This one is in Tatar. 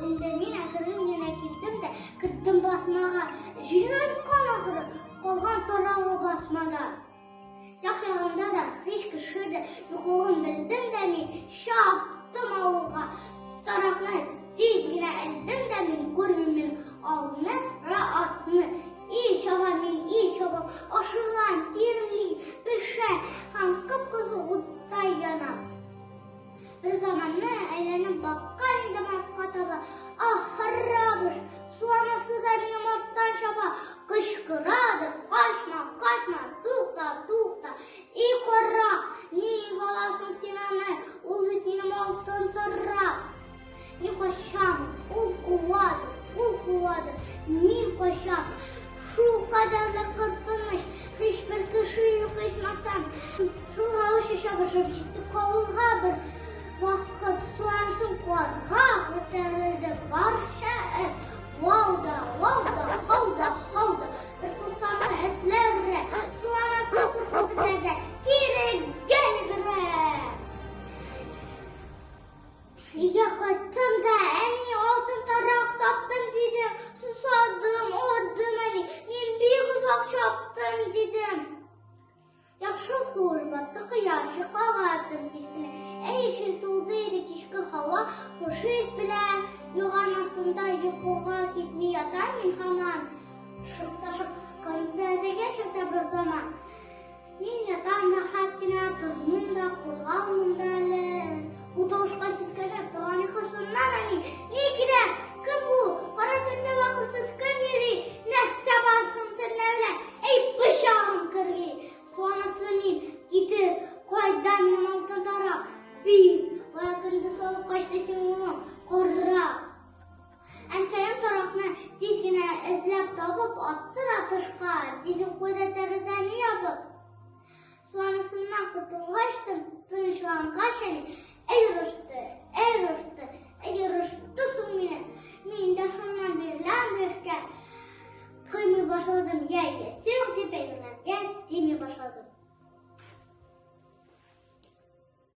Инде мин әкрен генә килдем дә керттем басмага. Җилне оныткан ахры, калган тарагы басмада. Як-ягымда да һич кеше дә юклыгын белдем дә мин чаптым авылга. Таракны тиз генә элдем дә мин күрмим мин алны вә атны. И чабам мин, и чабам, ашыгам, тирли, пешә һәм кып-кызыл уттай янам. Бер заманны әйләнеп баккан идем артка таба. Ах, харабыш, су анасы да минем арттан чаба. Кычкырадыр, качма, качма, тукта, тукта. И карак, ник аласың син аны? Ул бит минем алтын тарак. Мин качам, ул куадыр, ул куадыр. Мин качам. Шул кадәрле куркыныч, һичбер кеше юк ичмасам. Шул рәвешчә чабышып җиттек авылга бер вакыт. Суансың карга күтәрелде барча эт. Вау да, вау да, хау да, хау да. Бер туктамый этләр өрә. Су анасы куркып бетә дә кирегә йөгерә. Өйгә кайттым да, әни, алтын тарак таптым, дидем. Сусадым, ардым, әни. Мин бик озак чаптым, дидем. Яхшы хуш, батты кояш, йокларга яттым кич белән. Әй өчен тулды иде кичке һава, хуш ис белән. Юрган астында йокыга китми ятам мин һаман. Шык та шык, тәрәзәгә чыкты бер заман. Мин ятам рәхәт кенә, тормыйм да, кузгалмыйм да әле. Бу тавышка сискәнеп, торган йокысыннан әни, ни кирәк? Кем бу? Кара төндә вакытсыз кем йөри? Нәрсә бар соң төнлә белән? Әй, пычагым кыргый! Су анасы мин, китер, кайда минем алтын тарак? Бир, бая көндез алып качты син улың, карак! Әнкәем таракны тиз генә эзләп табып атты да тышка, тиз үк куйды тәрәзәне ябып. Су анасыннан котылгач, тынычлангач әни, әй орышты, әй орышты, әй орышты соң мине. Мин дә шуннан бирле андый эшкә кыймый башладым, я иясе юк дип әйберләргә тими башладым.